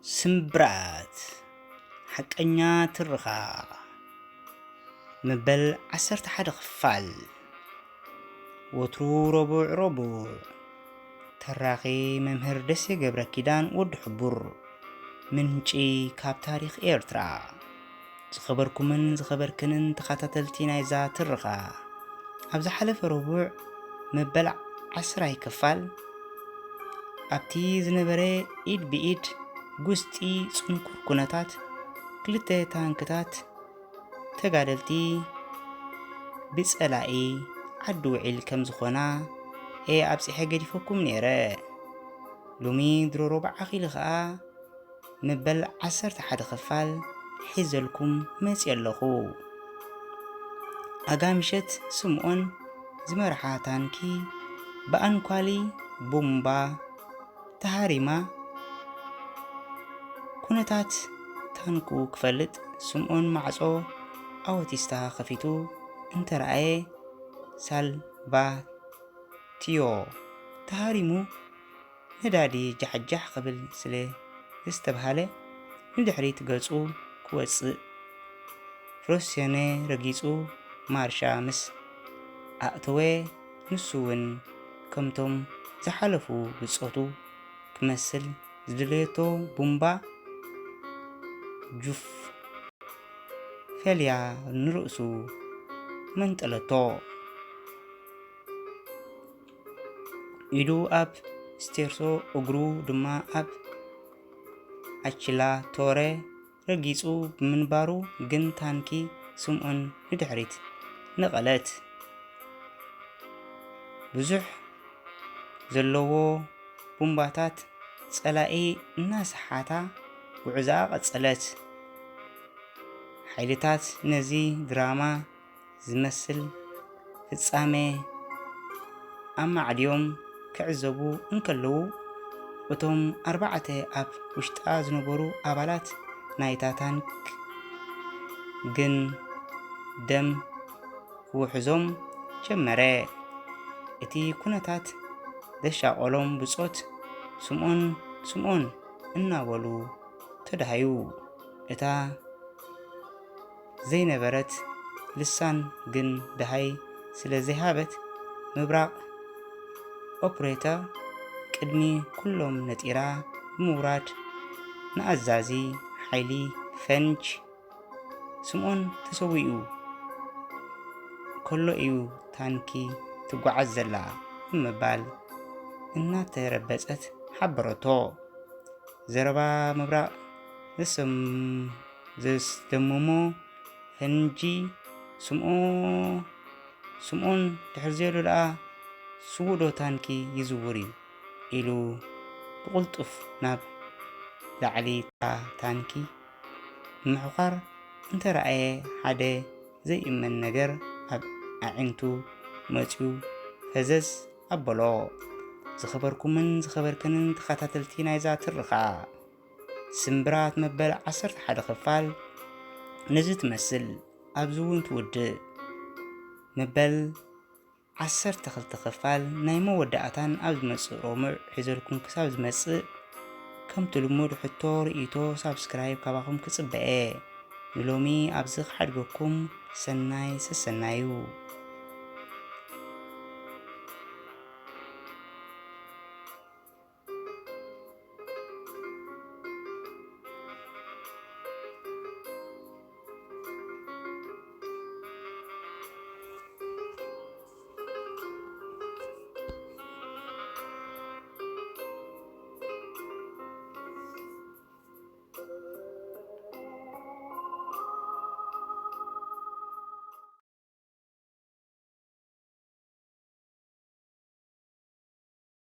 ስምብራት ሓቀኛ ትርኻ መበል ዓሰርተ ሓደ ክፋል። ወትሩ ረቡዕ ረቡዕ። ተራኺ መምህር ደሴ ገብረ ኪዳን ወዲ ሕቡር፣ ምንጪ ካብ ታሪኽ ኤርትራ። ዝኸበርኩምን ዝኸበርክንን ተኸታተልቲ ናይዛ ትርኻ፣ ኣብ ዝሓለፈ ረቡዕ መበል ዓስራይ ክፋል ኣብቲ ዝነበረ ኢድ ብኢድ ጉስጢ ጽንኩር ኩነታት፣ ክልተ ታንክታት ተጋደልቲ ብጸላኢ ዓዲ ውዒል ከም ዝኾና እየ ኣብጺሐ ገዲፈኩም ነይረ። ሎሚ ድሮ ረቡዕ ኣኺሉ ኸኣ መበል ዓሰርተ ሓደ ክፋል ሒዘልኩም መጺአ ኣለኹ። ኣጋ ምሸት ስምኦን ዝመርሓ ታንኪ ብኣንኳሊ ቡምባ ተሃሪማ። ኩነታት ታንኩ ክፈልጥ ስምኦን ማዕጾ ኣውቶስታ ከፊቱ እንተረኣየ፣ ሳልቫቲዮ ተሃሪሙ ነዳዲ ጃሕጃሕ ክብል ስለ ዝተብሃለ፣ ንድሕሪት ገጹ ክወጽእ፣ ፍረስዮነ ረጊጹ ማርሻ ምስ ኣእተወ፣ ንሱ እውን ከምቶም ዝሓለፉ ብጾቱ ክመስል ዝደለየቶ ቡምባ ጁፍ ፈልያ ንርእሱ መንጠለቶ። ኢዱ ኣብ ስቴርሶ፣ እግሩ ድማ ኣብ ኣቺላቶረ ረጊጹ ብምንባሩ ግን ታንኪ ስምኦን ንድሕሪት ነቐለት። ብዙሕ ዘለዎ ቡምባታት ጸላኢ እናሰሓታ ጉዕዞኣ ቀጸለት። ሓይልታት ነዚ ድራማ ዝመስል ፍጻመ ኣማዕድዮም ክዕዘቡ እንከለዉ፣ እቶም ኣርባዕተ ኣብ ውሽጣ ዝነበሩ ኣባላት ናይታ ታንክ ግን ደም ክውሕዞም ጀመረ። እቲ ኩነታት ዘሻቐሎም ብጾት፣ "ስምኦን፣ ስምኦን!" እናበሉ ተዳሃዩ። እታ ዘይነበረት ልሳን ግን ደሃይ ስለ ዘይሃበት፣ ምብራቕ ኦፕሬተር ቅድሚ ኩሎም ነጢራ ብምውራድ፣ ንኣዛዚ ሓይሊ ፈንጅ፣ "ስምኦን ተሰዊኡ ከሎ እዩ ታንኪ ትጓዓዝ ዘላ" ብምባል እናተረበጸት ሓበረቶ። ዘረባ ምብራቕ ዘሰም-፣ ዘስደመሞ ፈንጂ፣ "ስምኦ-፣ ስምኦን ድሕር ዘየሎ ደኣ ስዉእ ዶ ታንኪ ይዝውር እዩ?" ኢሉ ብቕልጡፍ ናብ ላዕሊ እታ ታንኪ ብምሕዃር እንተረኣየ፣ ሓደ ዘይእመን ነገር ኣብ ኣዒንቱ መጺኡ ፈዘዝ ኣበሎ። ዝኸበርኩምን ዝኸበርክንን ተኸታተልቲ ናይዛ ትርኻ፣ ስምብራት መበል ዓሰርተ ሓደ ክፋል ነዚ ትመስል፣ ኣብዚ እውን ትውድእ። መበል ዓሰርተ ክልተ ክፋል ናይ መወዳእታን ኣብ ዝመጽእ ረቡዕ ሒዘልኩም ክሳብ ዝመጽእ፣ ከምቲ ልሙድ ሕቶ፣ ርእይቶ፣ ሳብስክራይብ ካባኹም ክጽበ እየ። ንሎሚ ኣብዚ ክሓድገኩም፣ ሰናይ ሰሰናዩ።